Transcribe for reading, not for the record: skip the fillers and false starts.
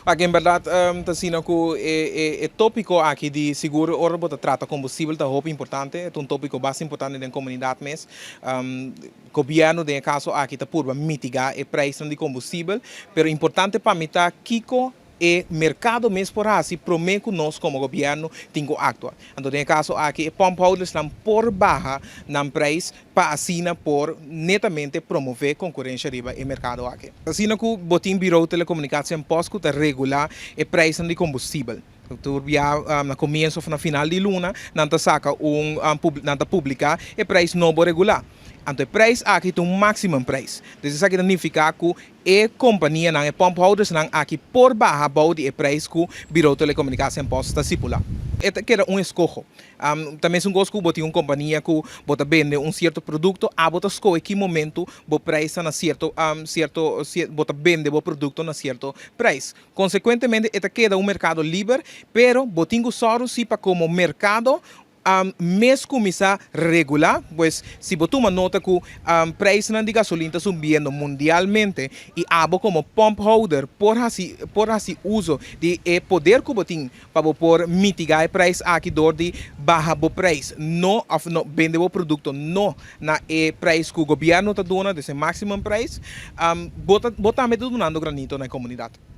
Aki en berdad ta asina cu e topico aki di sigur ora bo ta trata combustibel ta hopi importante, e ta un topico basta importante den comunidad mes. Gobierno den e caso aki ta purba mitiga e prijsnan di combustibel, pero importante pa mi ta kico e mercado mes por haci prome cu nos como gobierno tin cu actua. Anto den e caso aki e pumphoudersnan por baha nan prijs pa asina por netamente promove konkurensia riba e merkado aki. Asina ku bo tin Bureau Telecomunicatie en Post ku ta regulá e preisnan di kombustibel. Tur bia na komienso òf na final di luna nan ta saka un nan ta publiká e preis nobo regulá. Anto e preis aki ta un maximum preis. Dus esaki ta nifiká ku e kompanianan, e pumphoudersnan aki por baha bou di e preis ku Bureau Telecomunicatie en Post ta stipulá. E ta keda un eskoho. Ta mesun kos ku bo tin un kompania ku bo ta bende un sierto produkto, abo ta skohe ki momentu bo preis ta na sierto sierto bo ta bende bo produkto na sierto preis. Konsekuentemente e ta keda un merkado liber, pero bo tin ku sòru si pa komo merkado mes kuminsá regulá, pues si bo tuma nota ku preisnan di gasolin ta subiendo mundialmente i abo komo pumphouder por hasi por hasi uso di e poder ku bo tin pa bo por mitigá e preis aki dor di baha bo preis no òf no bende bo produkto no na e preis ku gobièrnu ta duna, dus e maximum preis, bo ta bo tambe ta dunando granito na e komunidat.